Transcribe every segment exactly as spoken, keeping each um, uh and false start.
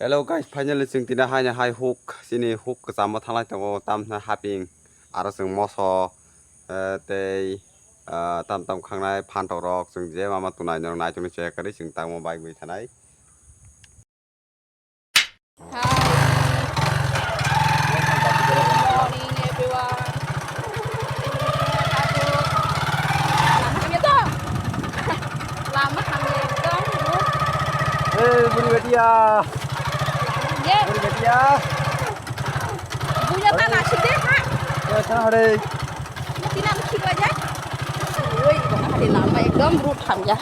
Hello guys, finally chwng tini haino hai huk, chini huk kwchamo thanglai tongo, tamni haping, aro chwng moso, eh, tei, ah, tam tam khangnai phantok rok, chwng je mama tunai norok naitukni check kwrwi chwng tamo bike bai thanai. Hi. Good morning, everyone. Lama hamya to? Lama hamya ekdom. Eh, buri betia. Ye. Buri betia. Buya ta nasi de ha. Eh, ta hore. Tina khiba jai. Oi, hari lama ekdom road hamya.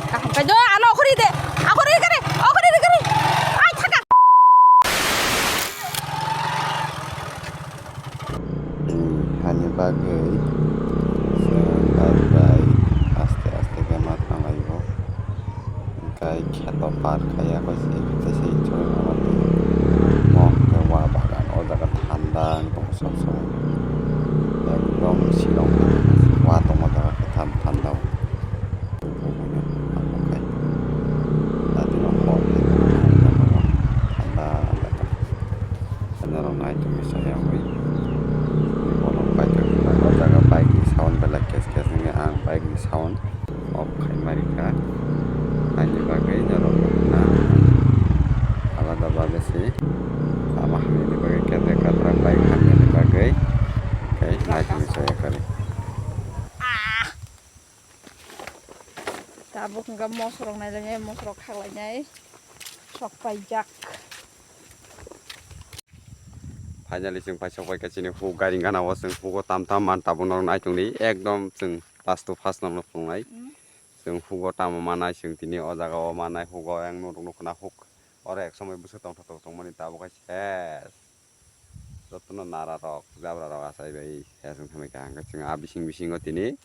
Kaham kaijo, ano akhori de. Akhori kare, akhori de kare. Ai, thaka. Hani bagwi chwng bai bai aste aste khe ma thanglai o. Hwnkhe kheto par kaiya koi se, tei se chwng ama twi mo hwnkhe wa bagan o jaga thanda wng tongo sob somoi. Ekdom shilong wa tongma jaga khe tham thanda o. Thanda jaga. Norok nai tongwi chaya wngwi. Bolong paithak o jaga bike ni sound belai kes kes wngya ang bike ni sound. Off khai ma rikha. Ani bagwi norok na alada bagwi se lama hamya ni bagwi kete katrang bai hamya ni bagwi khe naikolwi chaya kwrwi. Tabuk hwnkha mosorok nailainai, mosorok khaklainai, sok paijak. Finally, chwng paisa paikha chini huk gari gana o, chwng hugo tam tam man tabuk norok nai tongdi, ekdom chwng last to first norok phunuknai. Mm. Chwng hugo tamo manai, chwng tini o jaga o manai hugo, yang norok nukho na huk oro ek somoi bwswk tongthok tongmani tabuk hai ses. Jotono nara rok, jabra rok achai bai, ses wng thangwi kaham khe chwng a bising bisingo tini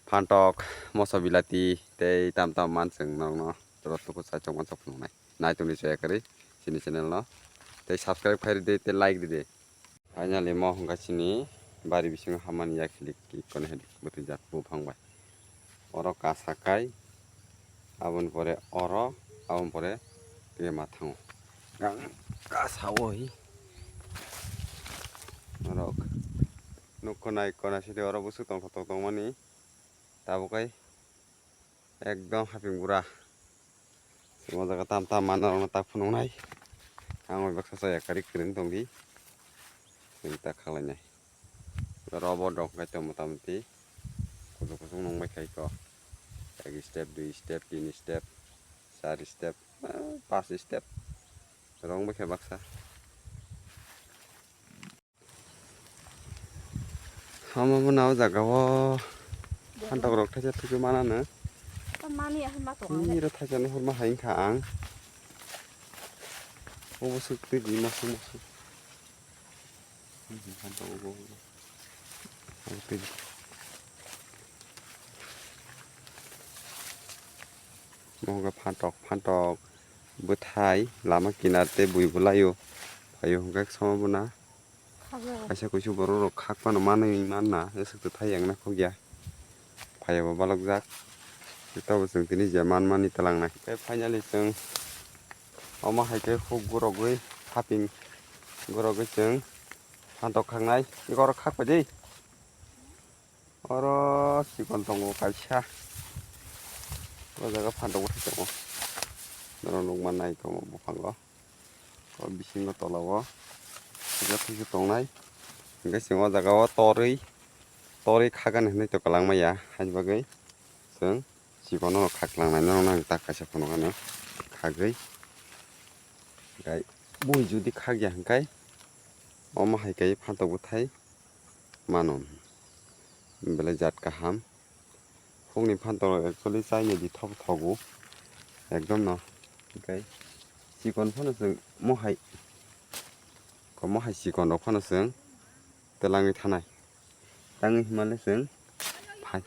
phantok, moso bilati tei tam tam man chwng norokno joto tuku chaichok mansok phunuknai. Nai tongdi chaya kwrwi chini channel no tei subscribe khai rwdi tei like rwdi. Finally mo hwnkha chini bari bisingo hammani yakhilik ki kono hedi bwtwi jak buphang bai. Oro kasa kai, aboni pore oro, aboni pore tei mathango. Gang kasa o hi. Norok nukho nai kona sidi oro bwswk tongthok tongmani. Tabuk kai ekdom haping bura. O jaga tam tam manna rokno tak phunuknai. Ang bai baksa chaya kwrwi kwrwng tongdi. Chwng tak khaklainai. Oro bo dok khe tong mota moti. Kuchuk kuchuk nung bai khai ko. Ek step, dui step, tin step, char step, ah, pas step. Rong bai khe baksa. Hama bo na o jaga o phantok rok thaisa thupi manano. Mani ahai ma tongo. Ni ro thaisa no hurma hai kha ang. Obo swk twi di ma swk ma swk. Phantok obo. Obo twi. Mo hwnkha phantok phantok bwthai lama kinar tei bui bwlaio phaio hwnkhe sama bo na. Kaisa kuisu borok rok khak phano manwi manna, swk twi thai yang nakhok ya. Phaiya bo balok jak. Tei tabuk chwng tini je man mani twlang nai. Tei finally chwng omo hai khe huk gurogwi haping gurogwi chwng phantok khaknai. Eko oro khak pai di. Oro chikon tongo kaisa. O jaga phantok bwthai tongo. Norok nukma nai tongo buphango. O bisingo tola o sijak khe tongnai. Hwnkhe chwng o jaga o torwi, torwi khagani hinwi to kwlangma ya. Haini bagwi chwng chikono khaklangnai no nang tak kaisa phunukgano khagwi. Gai bui judi khakya hwnkhe omo hai khe phantok bwthai mano. Belai jat kaham. Hukni phantok actually chaina di thok thogo. Ekdom no. Hwnkhe chikon phano chwng mohai. Ko mohai chikon rok phano chwng twlangwi thanai. Tangwi himale chwng phai-,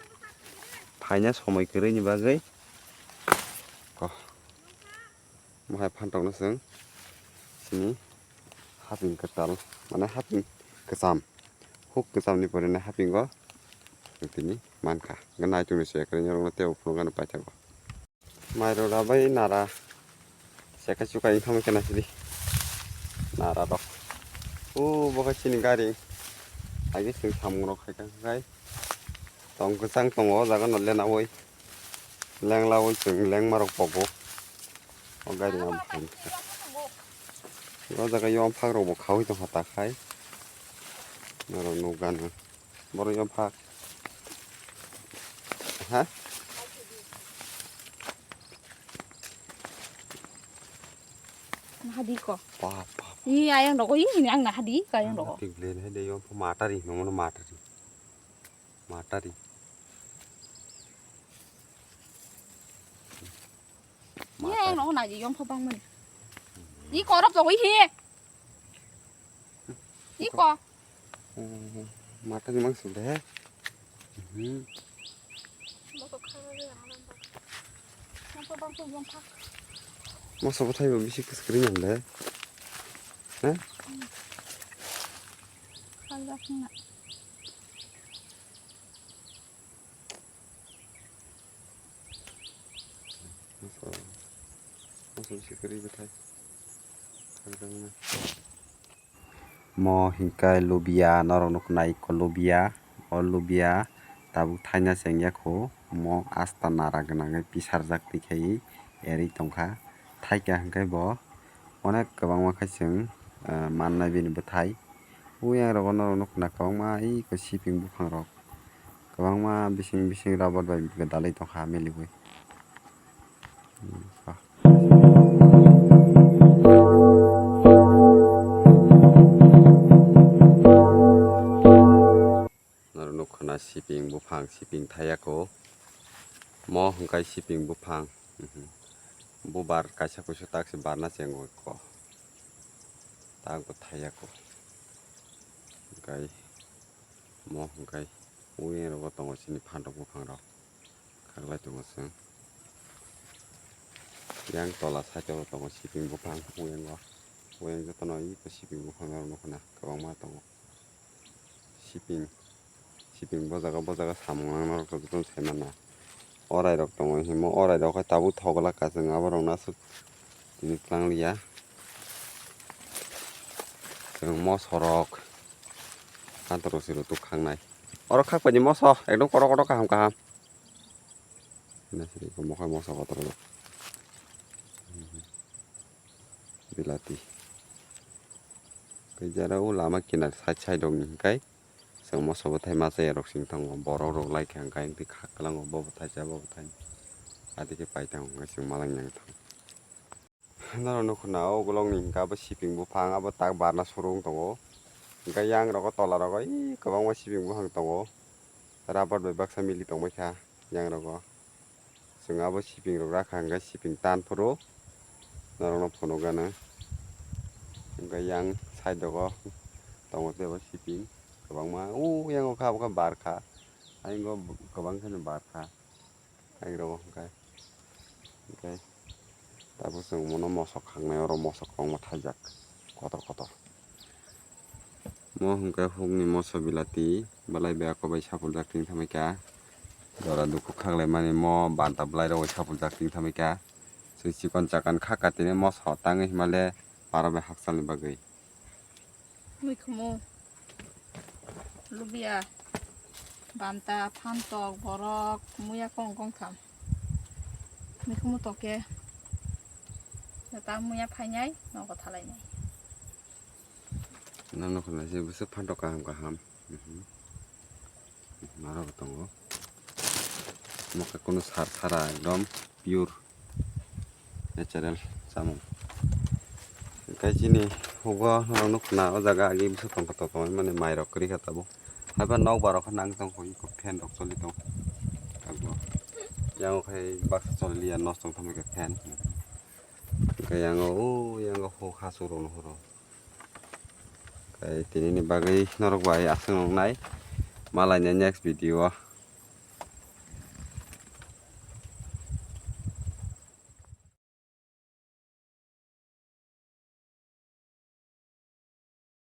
phaina somoi kwrwini bagwi ko. Mohai phantok no chwng chini haping kwtal, mane haping kwcham, huk kwcham ni pore hapingo tini mankha. Hwnkhe naitukni se kwrwini rokno tei uphuru gana paithago. Mairok rabai nara. Seka chuka wngkha khe naisidi. Nara rok. O bo khe chini gari. Agi chwng samung rok khai kha khai. Tong kwchang tongo o jaga no lena oi. Lengla oi chwng lengma rok pogo. O gari no. O jaga yom phak rok bo khaui tongkha ta khai. Norok nukgano. Borok yom phak. Ha? Nahadi ko. Pa, pa. I ayang dogo, i ini ang nahadi ko ayang dogo. Tik len hai de yom pha matari, nomo matari. Matari. I ayang dogo naji yom pha bang mani. I korop dogo i he. I ko. Mata ni mang suk de. Hmm. Masa bwthai bo bisi kwswk kwrwi nang le. Ha? Masa, masa bisi kwrwi bwthai. Mo hingkai lubia, norok nuknai ikko lubia. O lubia tabuk thaina chengya kho. Mo asta nara gwnangwi pisarjak twi khai erwi tongkha. Thaika hingkai bo onek kwbangma khai chwng, ah, mannai bini bwthai. Uyang rogo norok nukna kwbangma iko siping buphang rok. Kwbangma bising bising rubber bai dalai tongkha meliwi. Norok nukha na siping buphang, siping thaiya kho. Mo hwnkhe siping buphang. Bubar kaisa kuisu tak se barna chengo kho. Tak bo thaiya kho. Hwnkhe mo hwnkhe uyang rogo tongo chini phantok buphang rok. Khaklai tongo chwng. Yang tola side o tongo siping buphang uyango. Uyang jotono iko siping buphang rok nukho na kwbangma tongo. Siping, siping bo jaga bo jaga samung nang norok jotono sai mano. Orai rok tongo himo, orai rok khe tabuk thok glak ka chwng aborok no aswk tini twlang liya. Chwng moso rok kanto rok se rw tuk khangnai. Oro khak pai di moso ekdom kotor kotor kaham kaham. Nai sini ko mokhai moso kotor rok. Bilati. Khe jara o lama kinar side side rok ni hwnkhe chwng moso bwthai masa ya rok sing tongo borok rok lai kha hwnkhe tei khak kwlango bo bwthai cha bo bwthai. Adi khe pai tongo hwnkhe chwng malai nang thang. Norok nukho na o ukulok ni hwnkhe abo siping buphang abo tak barna suru wng tongo. Hwnkhe yang rogo tola rogo ii kwbangma siping buphang tongo. Rubber bai baksa mili tongbaikha yang rogo. Chwng abo siping rok rakha hwnkhe siping tan phuru norokno phunukgano. Hwnkhe yang side rogo tongo teibo siping kwbangma. O yang o kha abo khe bar kha. Ayang o kwbang kheno bar kha. Ayang rogo hwnkhe. Hwnkhe tabuk chwng mono mosok khangnai oro mosok kwbangma thaijak kotor kotor. Mo hwnkhe hukni moso bilati, belai bai ako bai sapuljak tini thamwi kha. Jora dukhu khaklaimani mo banta belai rok bai sapuljak tini thamwi kha. Chwng chikon chakon kha ka tini moso tangwi hima le para bai hakchalni bagwi. Mikhumu, lubia, banta, phantok, borok, muya kong kong tham. Mikhumu toke, neta muya phainai, nogo thalainai. Nang nokho naising bwswk phantok kaham kaham. Mhm. Maro bo tongo. Mokhe kunu sar sara ekdom pure natural chamung. Hwnkhe chini hugo norok nukho na o jaga agi bwswk tongkha tongkha mani mai rok kwrwi kha tabuk. Haiba nokbar rok khe nang tongkha iko fan rok choli tongkha. Tabuk. Yang khai baksa choli liya nos tong thangwi kha fan. Hwnkhe yang o o yang o huk hasu rok nuhuro. Tei tinini bagwi norok bai aswk nuknai. Malaini next video o